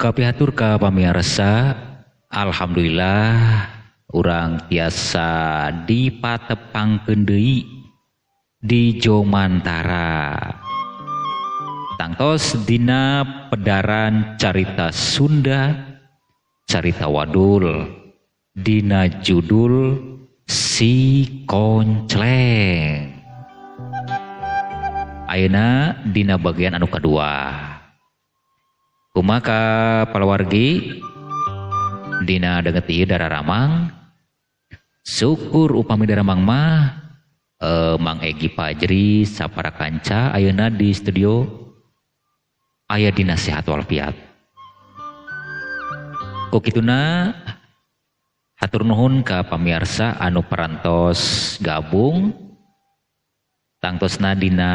Kapihatur ka pamiarsa, alhamdulillah urang tiasa dipatepangkeun deui di Jomantara. Tangtos dina pedaran carita Sunda, carita wadul, dina judul Si Koncleng. Ayeuna dina bagian anu kadua. Kumaha palawargi dina danget ieu dararamang, syukur upami daramang mah Mang Egi Pajri sapara kanca ayeuna di studio aya dina sehat walafiat. Ku kituna hatur nuhun ka pamiarsa anu parantos gabung tangtosna dina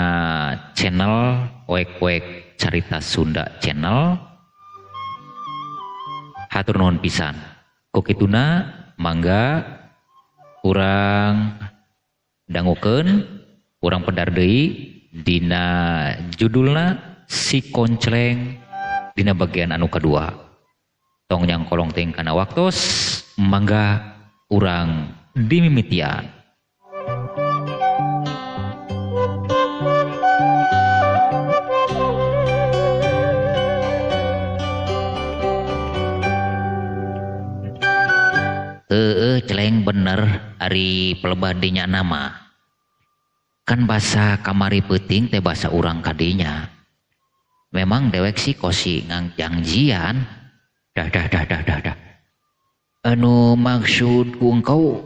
channel Oek-oek Carita Sunda Channel. Hatur nuhun pisan. Ku kituna mangga urang dangukeun, urang pedar deui dina judulna Si Koncleng dina bagian anu kadua. Tong nyangkolong teuing kana waktos, mangga urang dimimitian. Heeh, celeng bener ari pelebah dinya nama. Kan basa kamari peuting teh basa urang kadinya. Memang dewek sih kosi ngangjangjian. Dah dah dah dah dah dah. Anu maksud ku engkau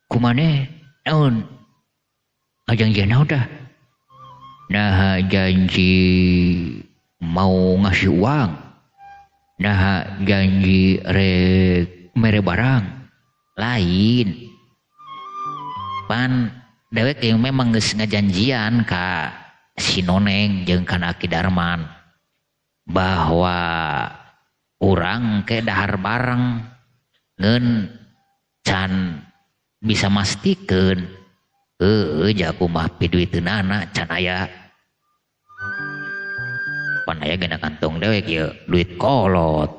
kumane naon? Ngajangjian naon dah? Nah janji mau ngasih uang. Nah janji rek mere barang. Lain pan dewek yang memang geus ngajanjian ka si Noneng jeung kana Aki Darman bahwa urang ke dahar bareng ngeun can bisa mastikeun heueuh jaku mah piduiteunana can aya pan aya gena kantong dewek ieu duit kolot.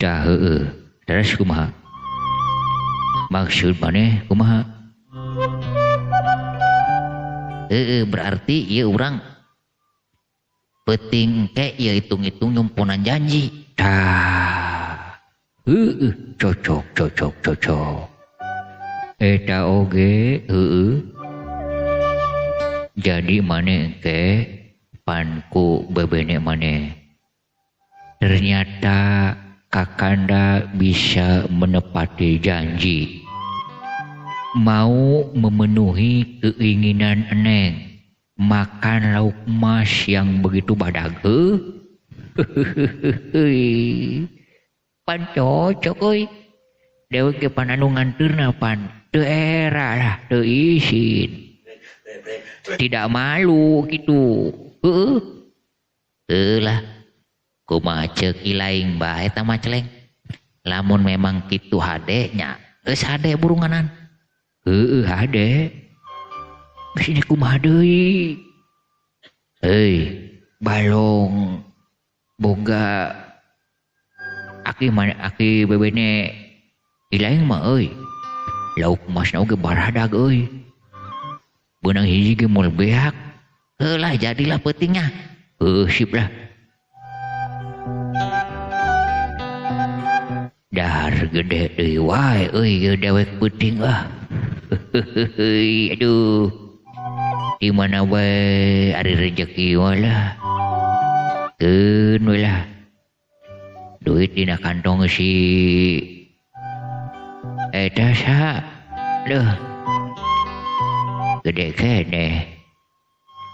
Dah heueuh, terus kumaha? Maksud maneh kumaha? Heueuh, berarti ieu urang peuting ke ieu hitung-hitung nyumponan janji. Dah. Heueuh, cocok cocok cocok. Eta oge heueuh. Jadi maneh ke panku bebene maneh. Ternyata Kakanda bisa menepati janji, mau memenuhi keinginan Neng, makan lauk emas yang begitu badag. Pan cocok euy. Dewek ge pan anu nganteurna pan teu era lah, teu isin. Tidak malu gitu. Heueuh. Heuh lah. Kumaha ceuk ilaing bae eta mah celeng. Lamun memang kitu hade nya, geus hade burunganan. Heueuh hade. Geus ini kumaha deui? Heuy, balong boga aki mana aki bebene ilaing mah euy. Lauk emasna oge baradag euy. Beunang hiji ge moal beak. Heuh lah jadilah peutingnya. Heuh sip lah. Dahar gede deui wae euy ieu dewek peuting ah. Aduh. Di mana wae ari rejeki mah lah. Keun we lah. Duit dina kantong si eta saha? Duh. Gede keneh.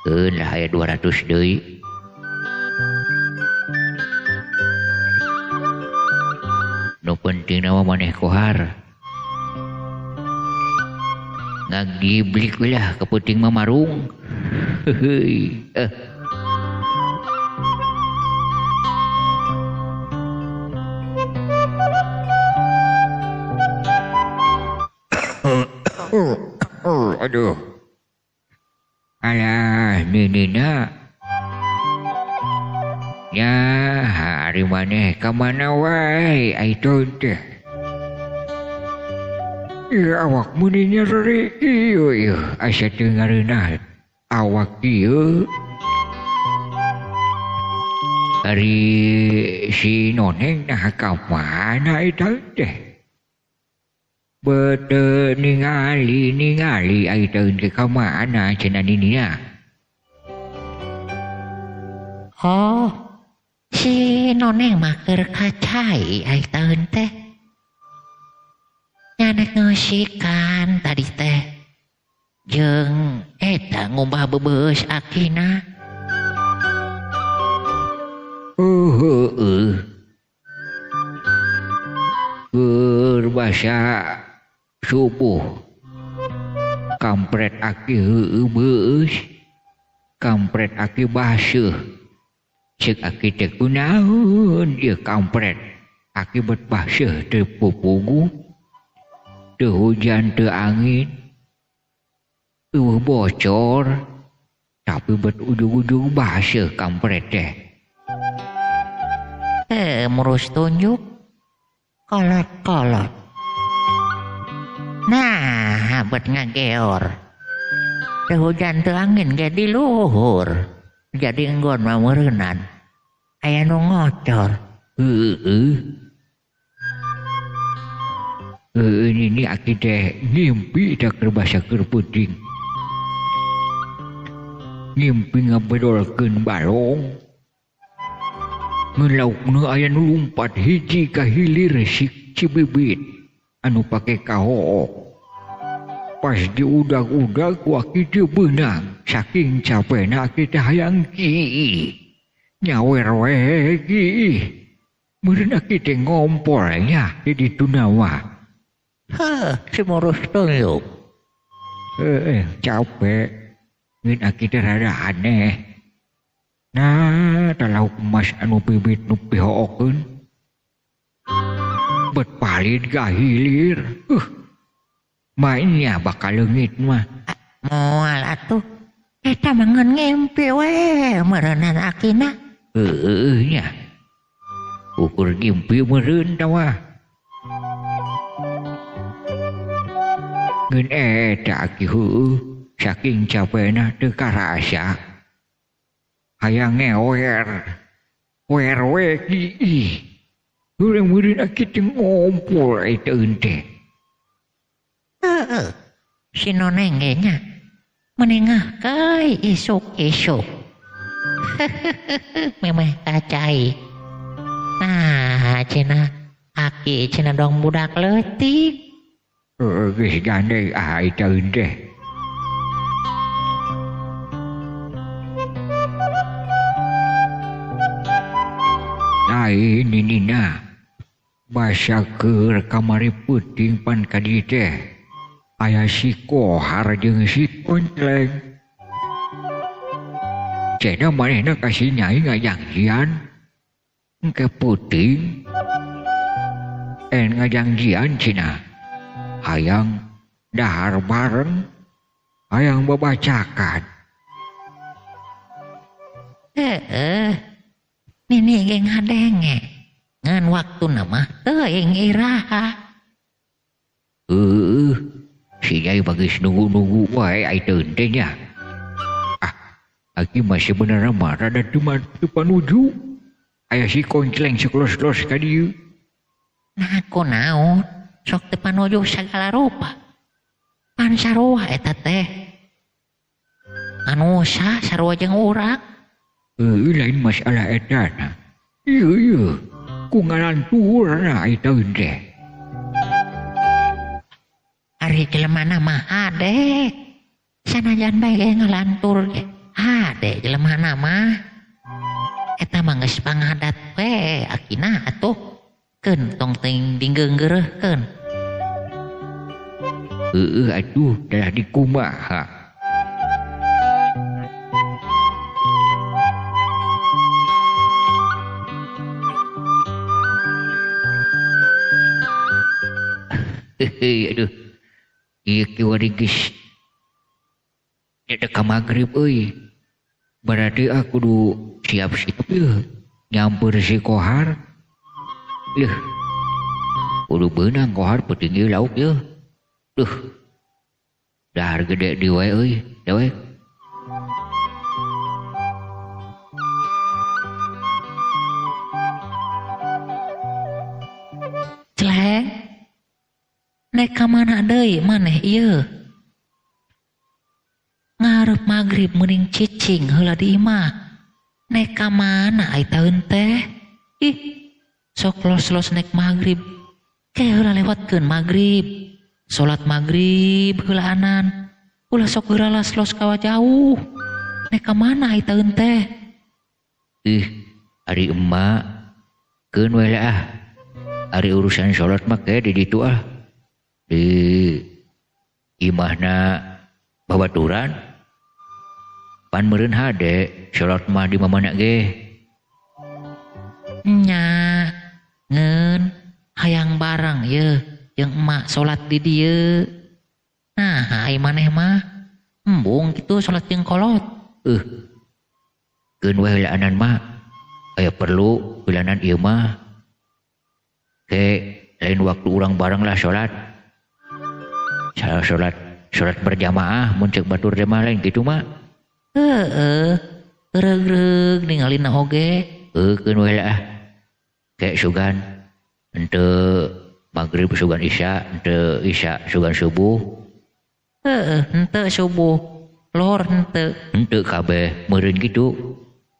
Keun lah aya 200 deui. Nu penting nama maneh kohar. Ngagiblik we lah kepenting mah marung. Heuy. Aduh. Alah ninina. Ya, hari maneh ka mana wae ai teh. Ieu awak meuni nyeri ieu ieu asa teu ngareunah awak ieu. Ari si noneng nah ka mana eta teh? Bete ningali ai teh ka mana cenah nininya. Oh, si noneng mah keur ka cai ai taeun teh. Nyanek ngeusikan tadi teh. Jeung eta ngumbah bebeus akina. Heeh. Keur basa subuh. Kampret aki heueuh beus. Kampret aki baseuh. Ceuk aki teh kunaon ieu kampret. Aki bet baseuh teu pupugu. Teu hujan teu angin. Eueuh bocor. Tapi bet ujug-ujug baseuh kampret teh. Murus tunjuk. Kolot-kolot. Nah, bet ngageor. Teu hujan teu angin ge di luhur. Jadi enggon mah meureunan. Aya nu ngocor. Heeh. Heeh nini aki teh ngimpi teh keur basa keur peuting. Ngimpi ngabedolkeun balong. Ngan laukna aya nu lumpat hiji ka hilir si Cibibit anu pake kahook. Pas diudag-udag ku aki teu beunang saking capena aki teh hayang kiih. Nyawer we kiih. Meureun aki teh ngompol nya di dituna mah. Heuh, si murus tunjuk. Heeh, capek. Ngeun aki teh rada aneh. Nah, tah lauk emas anu bibit nu pihookeun. Bet palid ka hilir. Mainnya bakal leungit mah. Moal atuh. Eta mah ngeun ngimpi we meureunan akina. Heueuh nya. Ukur ngimpi meureun tah mah. Ngeun eta aki heueuh saking capena teu karasa. Hayang ngewer. Wer we kiih. Urang meureun aki teh ngompol eta teh. Heeh. Si noneng ge nya menengah kai isuk-isuk. Memeh kacai. Nah, cenah aki cenah dong budak leutik. Heeh, geus gandeng ah eta teh. Lain ninina. Basa keur kamari peuting pan ka dieu teh. Aya si Kohar jeung si Kontleng. Cenah manehna ka si Nyai ngajangjian. Engke peuting. En ngajangjian cenah. Hayang dahar bareng. Hayang babacakan. Heeh. Nini ge ngadenge. Ngan waktuna mah teuing iraha. Heueuh. Si Nyai bagus nunggu-nunggu wae ai teu teh nya. Ah, aki mah sebenarna mah rada teu panuju. Aya si Koncleng seklos-klos ka dieu. Nah, kunaon sok teu panuju sagala rupa. Pan sarua eta teh. Anu sarua jeung urang. Heueuh lain masalah eta na. Ieu ieu ku ngalanturna eta teh. Ari jelemana mah hade. Sanajan bae ge ngalantur ge. Hade jelemana mah. Eta mah geus pangadat we akina atuh. Keun tong teuing dinggeunggeureuhkeun. Heueuh atuh telah dikumaha. Hehe aduh. Ieu kiwari geus Dek ka magrib euy. Berarti aku kudu siap-siap yeuh nyamper si Kohar. Yeuh. Kudu beunang Kohar peuting ieu lauk yeuh. Duh. Dahar gede di wae euy, dewek. Celeng. Nek ka mana deui maneh ieu? Ngarep magrib mending cicing heula di imah. Nek ka mana ai taeun teh? Ih, sok los-los nek magrib. Ke heula lewatkeun magrib. Salat magrib heula anan. Ulah sok geuralas los kawa jauh. Nek ka mana ai taeun teh? Ih, ari emak keun we lah ah. Ari urusan salat mah ke di ditu ah. Di imahna babaturan. Pan meureun hade salat mah di mamana ge. Nya ngeun hayang bareng yeuh jeung emak salat di dieu. Nah, ai maneh mah embung kitu salat jeung kolot. Keun we heulaanan mah aya perlu heulaanan ieu mah. Ke lain waktu urang bareng lah salat. Salat salat berjamaah mun ceuk batur teh mah lain kitu mah. Heeh, reug-reug ningalina oge. Keun we lah. Ke sugan henteu magrib sugan isya, henteu isya sugan subuh. Heeh, henteu subuh. Lor henteu. Henteu kabeh meureun kitu.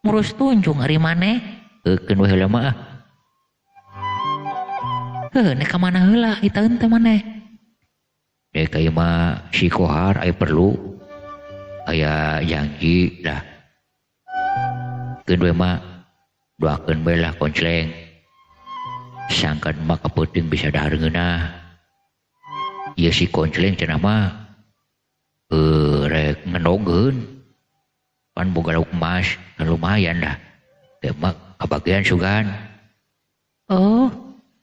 Murus tunjung ari maneh. Keun we heula mah. Heuh, nek ka mana heula itaeun teh maneh? Dek ieu mah si Kohar aya perlu aya janji lah. Keun we mah doakeun bae lah koncleng. Sangkan mah kapeuting bisa dahar ngeunah. Ieu si koncleng cenah mah rek ngenogeun. Pan boga lauk emas, kan lumayan lah. Teh mah kabagian sugan. Oh,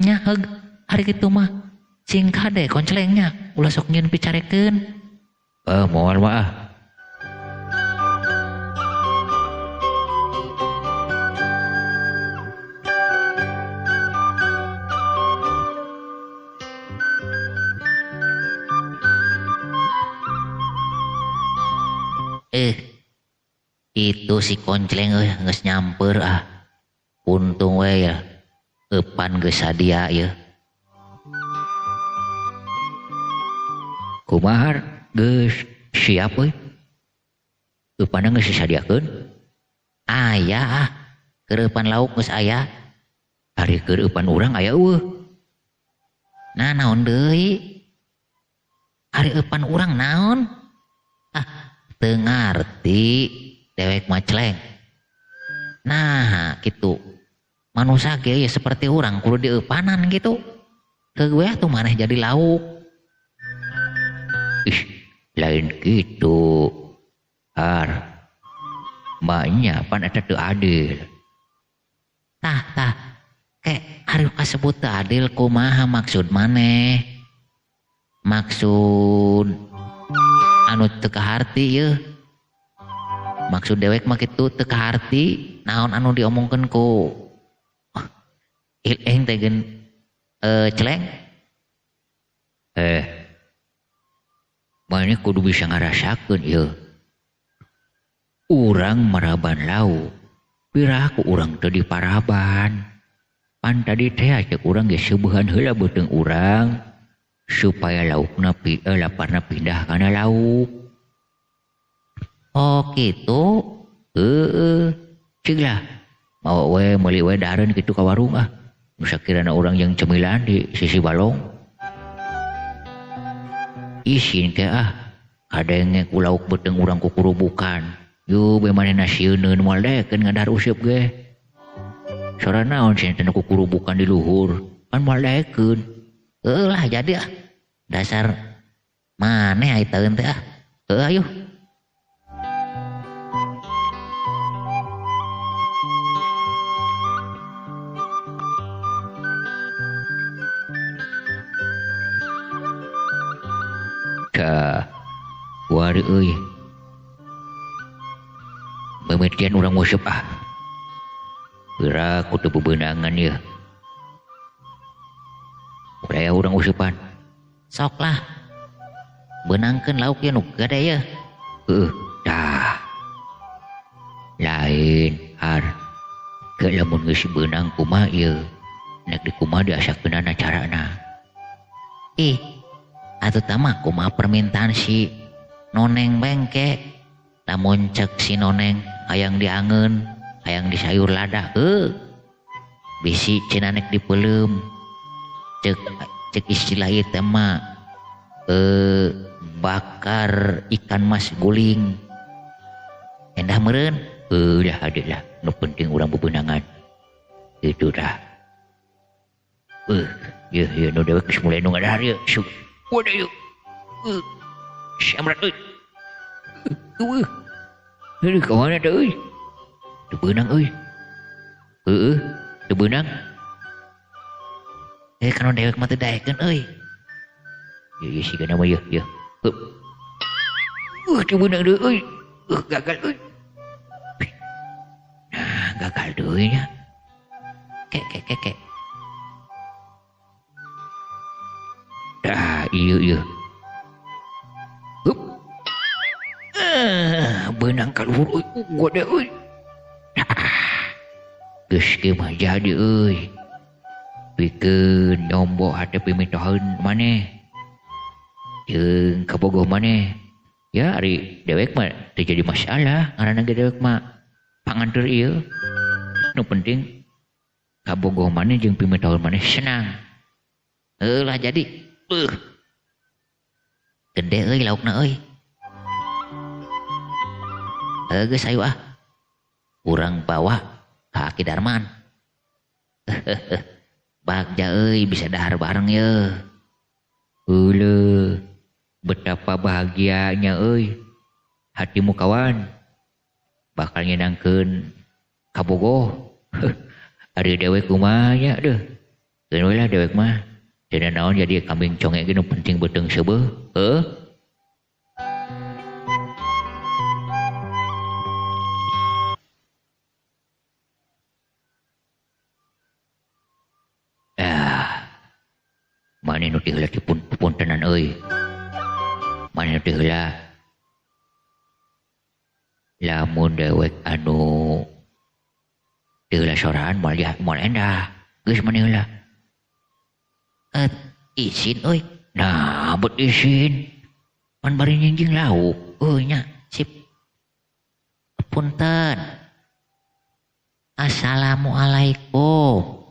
nya heug ari kitu mah. Sing kade konclengnya ulah sok nyieun picarekeun. Moal mah ah. Itu si koncleng euy geus nyamper ah. Untung we ya. Eupan geus sadia ieu. Kumaha geus siap euy? Eupanna geus disadiakeun? Aya ah. Keur eupan lauk geus aya. Ari keur eupan urang aya eueuh. Nah naon deui? Ari eupan urang naon? Ah, teu ngarti dewek mah celeng. Nah, kitu. Manusia ge ya seperti urang kudu dieupanan gitu. Ke gue tuh maneh jadi lauk. Ih, lain gitu. Har. Maknya pan eta teu adil. Tah, tah. Kek ari kasebut teu adil kumaha maksud maneh? Maksud anu teu kaharti yeuh. Maksud dewek mah kitu teu kaharti naon anu diomongkeun ku ileng teh geun celeng. Maneh kudu bisa ngarasakeun ieu. Urang maraban lauk, piraku urang teu diparaban. Pan tadi teh ceuk urang geus seubehan heula beuteung urang supaya laukna laparna pindah kana lauk. Oh kitu. Heeh, cing lah. Mawa we meuli we dahareun kitu ka warung ah. Nu sakirana urang jeung cemilan di sisi balong. Isin teh ah, kadenge ku lauk beuteung urang kukurubukan. Yu be manehna sieuneun moal daekeun ngadahar useup ge. Sora naon sieun teh kukurubukan di luhur, pan moal daekeun. Heuh lah jadi ah. Dasar maneh ai taeun teh ah. Heuh ayo. Tah, wari euy. Buktian urang nguseup ah. Geura ku teu bebeunangan ieu. Mulai urang useupan. Sok lah. Beunangkeun lauk ieu nu gede ieu. Heueuh, tah. Lain har. Ke lamun geus beunang kumaha ieu? Nek di kumaha diasakeunana carana? Ih, atuh tah mah kumaha permintaan si Noneng bengke. Lamun cek si Noneng hayang diangeun, hayang disayur lada, heuh. Bisi cenah nek dipeuleum. Cek istilah ieu teh mah bakar ikan mas guling. Endah meureun? Heuh lah adik lah, nu penting urang bebeunangan. Itu dah. Yeuh yeuh nu dewek geus mulai nu ngadahar ieu. Waduh yeuh. Samrat euy. Eueuh. Heuh ka mana teh euy? Teu beunang euy. Heueuh, teu beunang. Kanu dewek mah teu daekeun euy. Yeuh yeuh sigana mah yeuh yeuh. Teu beunang deui euy. Gagal euy. Nah, gagal deui nya. Ke ke ke ke. Dah ieu ieu. Hup. Beunang ka luhur euy, gode euy. Geus kieu mah jadi euy. Pikeun nyombo hate pimitoheun maneh. Jeung kabogoh maneh. Ya ari dewek mah teu jadi masalah, ngaranna ge dewek mah panganteur ieu. Nu penting kabogoh maneh jeung pimitoheun maneh senang. Heuh lah jadi. Gede euy laukna euy. Geus ayo ah. Urang bawa ka Aki Darman. Bagja euy bisa dahar bareng ye. Euleuh, betapa bahagianya euy. Hatimu kawan bakal nyenangkeun kabogoh. Ari dewek kumaha nya deuh. Keun we lah dewek mah. Teu naon jadi kambing conge ge nu penting beuteung seubeuh. Heuh. Maneh nu teu heula ti puntenan euy. Maneh nu teu heula. Lamun dewek anu teu heula sorangan moal moal endah. Geus maneh heula. Izin euy. Nah, bet izin. Pan bari nyingjing lauk. Euy nya, sip. Punten. Assalamualaikum.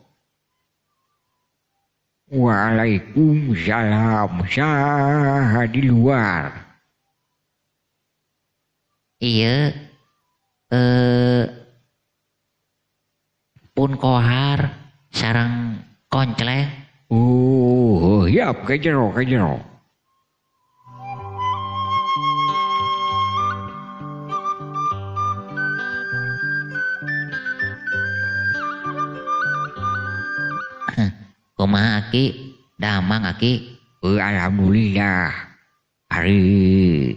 Waalaikumsalam. Saha di luar? Iya, pun kohar sareng koncleng. Oh, siap ke jero ke jero. Kumaha aki? Damang aki? Alhamdulillah. Ari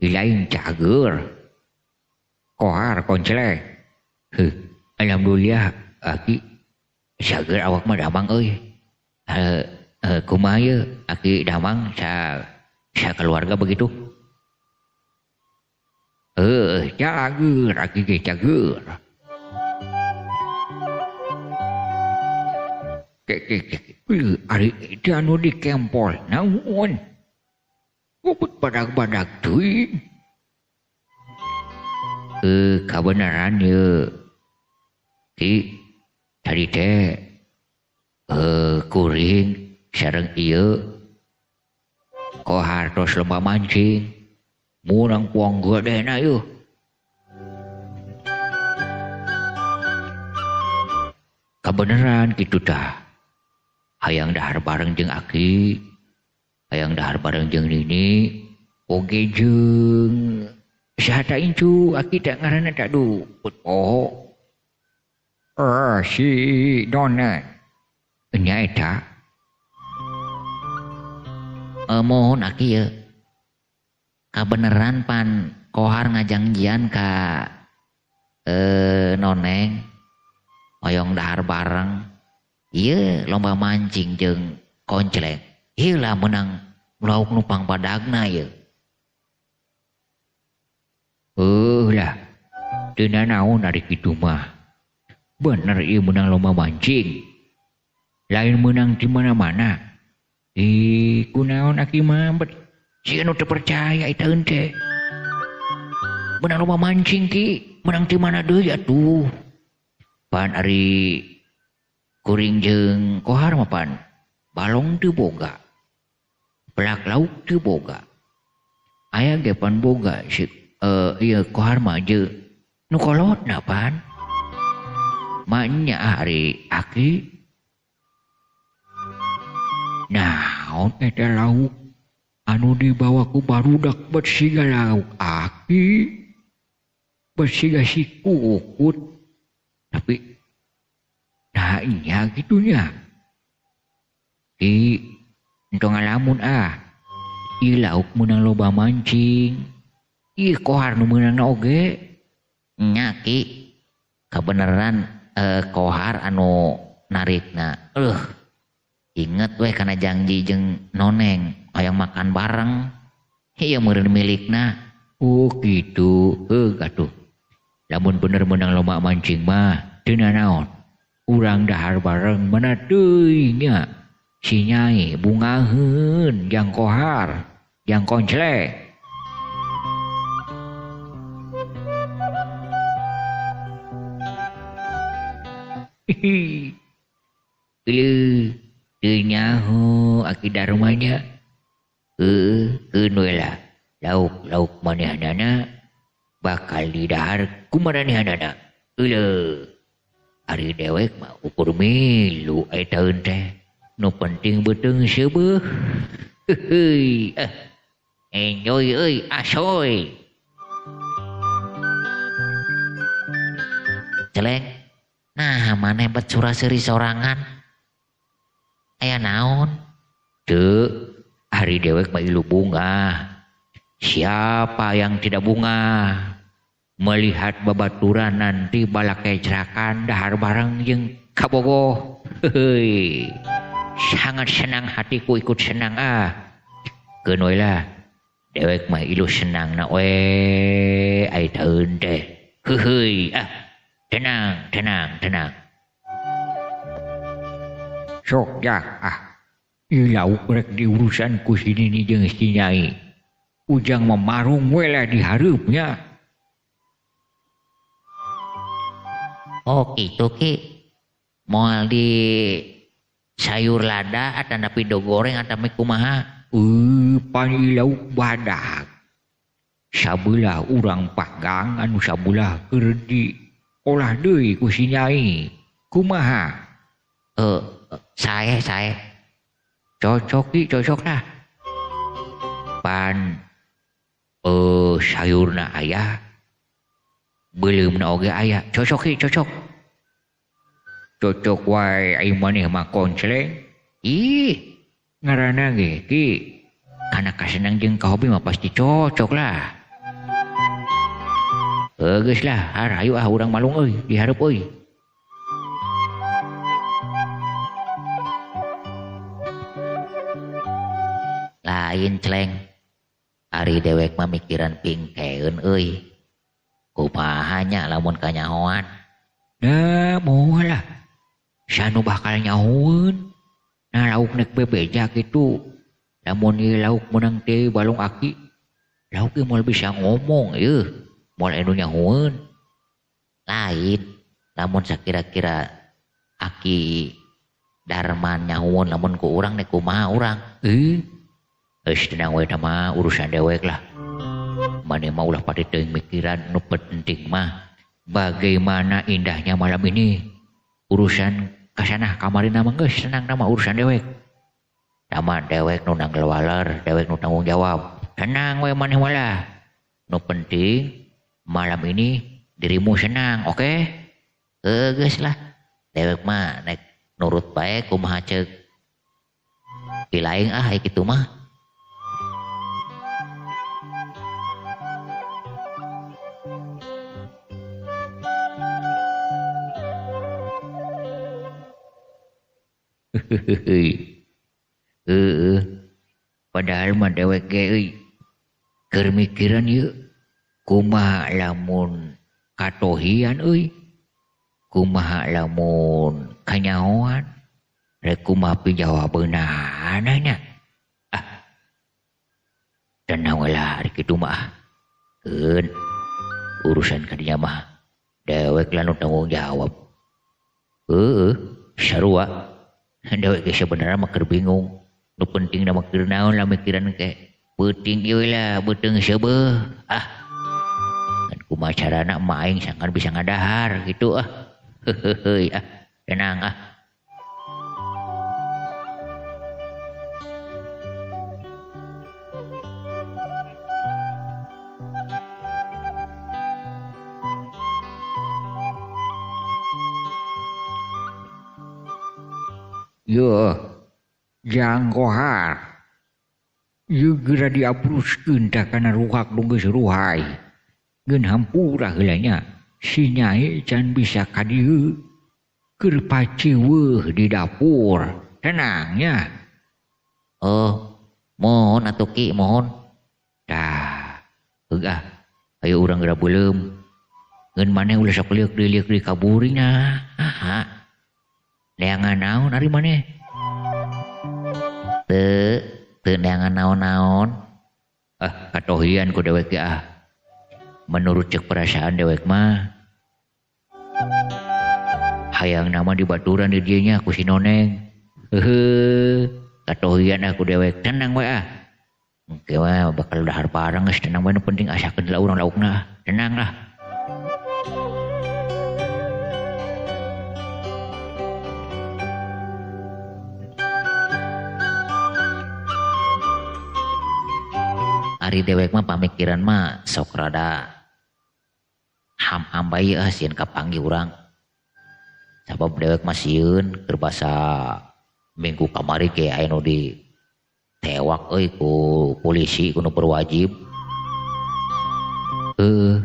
lain cager. Kohar koncleng. Heuh, alhamdulillah aki cager awak mah damang euy. Kumaha ieu aki damang sa keluarga begitu. Cager aki ge cager. Ari itu anu dikempol naon? Gobut badag-badag teuing. Kabeneran ye. Ki tadi teh kuring sareng ieu kohar tos lomba mancing. Murang puang gedena ieu. Kabeneran kitu tah. Hayang dahar bareng jeung aki, hayang dahar bareng jeung nini, oge jeung saha ta incu, aki teh ngaranna teh aduh poho. Si Dona nya eta. Mohon aki ye. Kabeneran pan kohar ngajangjian ka Noneng hoyong dahar bareng. Ieu lomba mancing jeung koncleng. Ieu lah menang lauk nu pangpadagna ieu. Lah, teu nanaon ari kitu mah. Bener ieu menang lomba mancing. Lain menang di mana-mana. Ih, kunaon aki mah bet si anu teu percaya eta teh. Menang lomba mancing ki, menang di mana deui atuh. Pan ari kuring jeung kohar mah pan balong teu boga. Pelak lauk teu boga. Aya ge pan boga si ieu kohar mah jeung nu kolotna pan. Manya ari aki naon eta lauk anu dibawa ku barudak bet siga lauk aki bet siga si kukut tapi nah nya gitunya ki entong ngalamun ah ieu lauk meunang loba mancing ieu kohar nu meunangna oge nya ki kabeneran kohar anu narikna inget weh kana janji jeung noneng hayang makan bareng ieu meureun milikna. Oh gitu heuh atuh lamun bener meunang loba mancing mah teu nanaon urang dahar bareng mana teuing nya si nyai bungaheun jang kohar jang koncleng. Hihi leuh teu nyaho aki darmanya heuh keun we lah lauk-lauk manehanana bakal didahar ku maranehanana. Euleuh ari dewek mah ukur milu eta teh nu penting beuteung seubeuh. Heuy enjoy euy asoy. Celeng nah maneh bet sura-seuri sorangan aya naon? Teu ari dewek mah ilu bunga. Siapa yang tidak bunga melihat babaturan nanti balakecrakan dahar bareng jeung kabogoh. Heuy sangat senang hatiku ikut senang ah. Keun we lah dewek mah ilu senang na we ai taeun teh. Heuy ah tenang tenang tenang. Sok jak ah ieu lauk rek diurusan ku si nini jeung si nyai. Ujang memarung we lah dihareupnya. Oh kitu ki moal di sayur lada atanapi do goreng atanapi kumaha. Pan ieu lauk badak. Sabelah urang panggang anu sabelah keur diolah deui ku si nyai. Kumaha? Sae cocok ki cocok lah. Pan sayurna aya beuleumna oge aya cocok ki cocok. Cocok wae ai maneh mah koncleng. Ih ngaranna ge ki kana kasenang jeung kahobi mah pasti cocok lah. Geus lah har hayu ah urang malung euy dihareup euy. Lain celeng ari dewek mah mikiran pingkeun euy. Kumaha nya lamun kanyahoan? Nah moal lah sanu bakal nyahoeun. Nah lauk nek bebeja kitu lamun ieu lauk meunang teh balong aki lauk ieu moal bisa ngomong ieu moal anu nyahoeun. Lain lamun sakira-kira aki Darman nyahoeun lamun ku urang nek kumaha urang? Geus tenang we mah urusan dewek lah. Maneh mah ulah pati teuing mikiran nu penting mah bagaimana indahnya malam ini. Urusan kasanah kamarina mah geus tenang mah urusan dewek. Tama dewek nu nanggal waler, dewek nu tanggung jawab. Tenang we maneh mah lah. Nu penting malam ini dirimu senang, oke? Okay? Geus lah. Dewek mah nek nurut bae kumaha ceuk. Pilaing ah kitu mah. Heeh. Padahal mah dewek ge euy keur mikiran ieu kumaha lamun katohian euy. Kumaha lamun kanyahoan. Rek kumaha pijawabeunana nya. Ah. Tenang we lah ari kitu mah. Keun urusan kadinya mah dewek lah nu tanggung jawab. Heeh, sarua. Dewek ge sebenarnya mah keur bingung. Nu penting na mah keur naon lah mikiran ke. Peuting ieu lah, beuteung seubeuh. Ah. Ngan kumaha carana mah aing sangkan bisa ngadahar gitu ah. Heuheuh ah, tenang ah. Yo, jang kohar. Ieu geura diabruskeun tah kana ruhak nu geus ruhai. Ngeun hampura heula nya. Si nyai can bisa ka dieu. Keur paciweuh di dapur. Tenang nya. Oh, mohon atuh Ki, mohon. Tah, heug ah. Ayo urang geura beuleum. Ngeun maneh ulah sok lieuk deui-lieuk deui ka buringna. Aha. Neangan naon ari maneh? Teu, teu neangan naon-naon. Ah, katohian ku dewek ge ah. Menurut cek perasaan dewek mah hayang nama dibaturan di dieu nya ku si Noneng. Heuheuh, katohian ah ku dewek, tenang we ah. Engke we bakal dahar bareng geus tenang we, nu penting asakeun lah urang laukna. Tenang lah. Ari dewek mah pamikiran mah sok rada ham-ham bae ah sieun kapanggih urang. Sabab dewek mah sieun keur basa minggu kamari ge aya nu di tewak euy ku polisi ku nu berwajib. Heuh,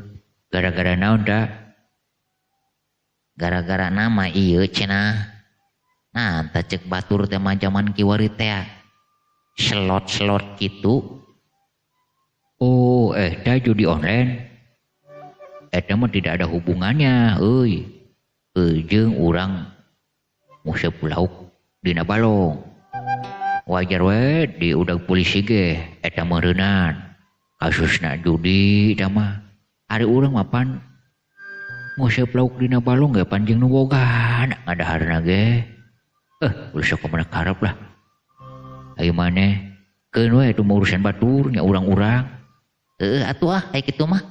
gara-gara naon da? Gara-gara nama ieu cenah. Nah, tah ceuk batur teh mah jaman kiwari teh slot-slot kitu. Oh, dah judi online. Eta mah tidak ada hubungannya, euy. Jeung urang nguseup lauk dina balong. Wajar we diudag polisi ge eta meureunan. Kasusna judi eta mah. Ari urang mah pan nguseup lauk dina balong ge pan jeung nu boga ngadaharna ge. Ulah sok mana karep lah. Ayo maneh keun we itu mah urusan batur nya urang-urang. Heeh atuh ah kayak kitu mah.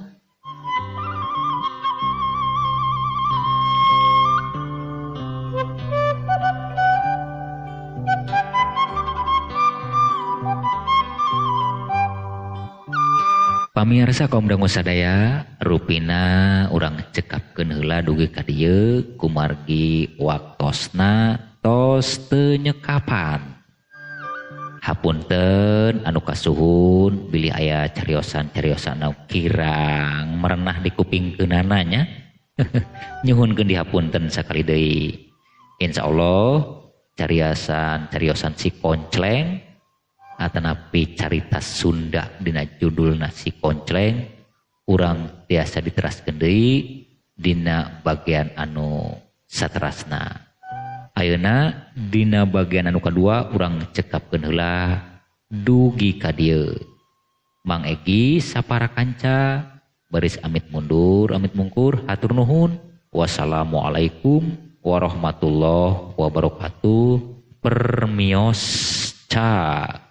Pamirsa kaum dangu sadaya, rupina urang cekapkeun heula dugi ka dieu kumargi waktosna tos teu nyekapan. Hapunten anu kasuhun bilih aya cariosan-cariosan anu kirang merenah di kupingkeunana nya. Nyuhunkeun dihapunten sakali deui. Insyaallah cariosan-cariosan si Koncleng atanapi carita Sunda dina judulna si Koncleng urang tiasa diteraskeun deui dina bagian anu saterasna. Ayeuna dina bagian anu kadua urang cekapkeun heula dugi ka dieu. Mang Egi sapara kanca baris amit mundur amit mungkur hatur nuhun. Wassalamualaikum warahmatullahi wabarakatuh. Permios ca.